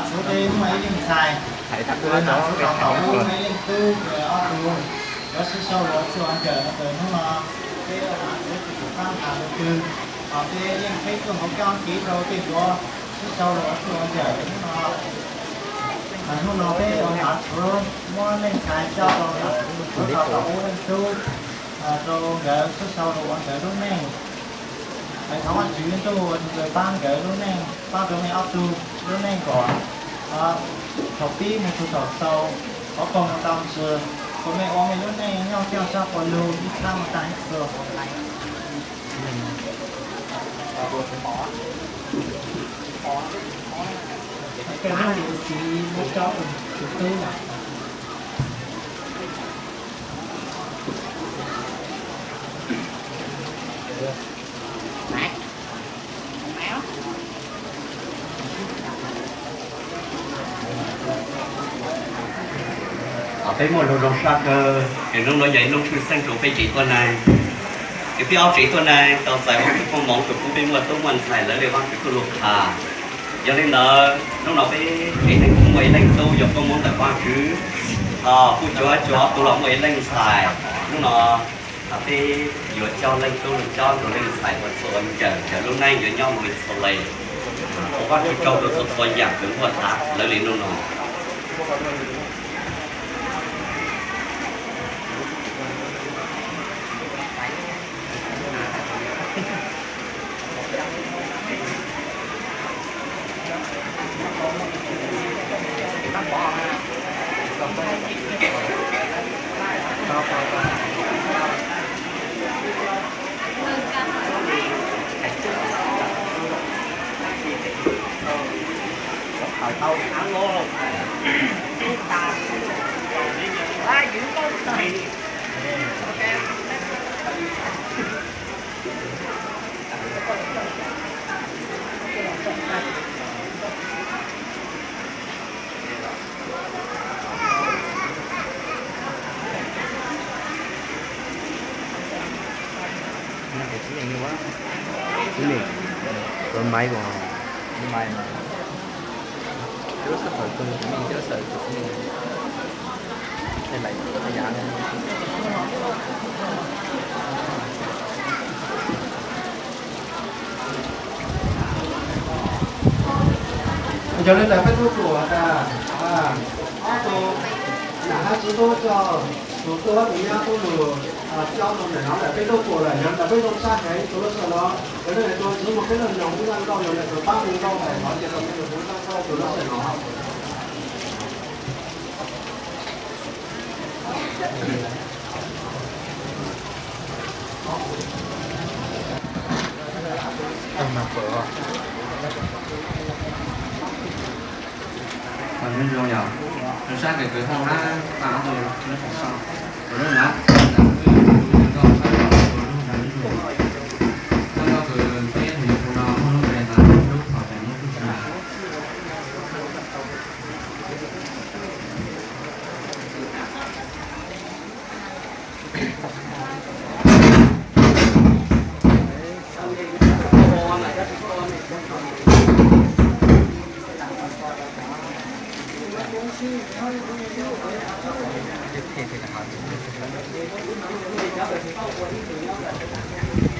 Hnub peb muaj ib leej ntxhais, tus no tus tau tau ib leej tub, ob tug, yuav sib sau los txhua ncaws no, hnub no peb yuav tsum pab nqa tus twg, peb yeej peb tuaj hauv kab kiv rau tej yuav sib sau los txhua ncaws hnub no. Hnub no peb ua ntav tshuav muab leej ntxhais coj rau ntawm tshuav tau tau ib leej tub, rau nkawd sib sau los ua nkawd lub neej. Thov Vajtswv ntuj ua tus pab nkawd lub neej, pab rau nej ob tug lub neej kom thaum pib mus txog thaum xaus, qhov koog mus tau ntsis, kom mej ua mej lub neej nyob coj sab pua lug ib txhab mus tag ib txhis. Peb muaj lug zoo sab kawg es hnub no yog ib hnub tshwj xeeb rau peb tsev tuab neeg. Es peb ob tsev tuab neeg tau txais Vajtswv koob hmoov rau peb muaj tub muaj ntxhais lawv li Vajtswv txoj lus qhia. Yog li ntawd hnub no peb tsev neeg kuj muaj ib leej tub yog koob hmoov ntawm Vajtswv, ho kuj cuag cuag ob tug los muaj ib leej ntxhais. Hnub no peb yuav coj leej tub los coj tus leej ntxhais ua txhua ncaws, nkawd lub neej yuav nyob mus li txhua le. Thov Vajtswv tsaug rau txhua txhua yam kws muaj tas lawv li hnub no. Yog li ntawd peb tuaj pum tas ob tug nam hab txiv tub coj tus tub hab tus nyab tub lug coj rau ntawm no lawm, peb tuaj pum lawm. Yog li ntawd peb zoo sab heev tus lub sij hawm no, yog li ntawd tus txiv muaj kev lug nyoos ib zaj nkauj yog ntawm tus pab hu nkauj hais thov cia rau peb tus tub sab txhawb tus lub sij hawm no. Nyob zoo yog, zoo sab kawg kawg hab, pab ob tug nyob pem sau, tus lub nab, tus nkauj sab, tus lub nab, tus nkauj kws peb tug yuav hu no muaj lub npe tas lub Phom Peem Muab Tub Sam.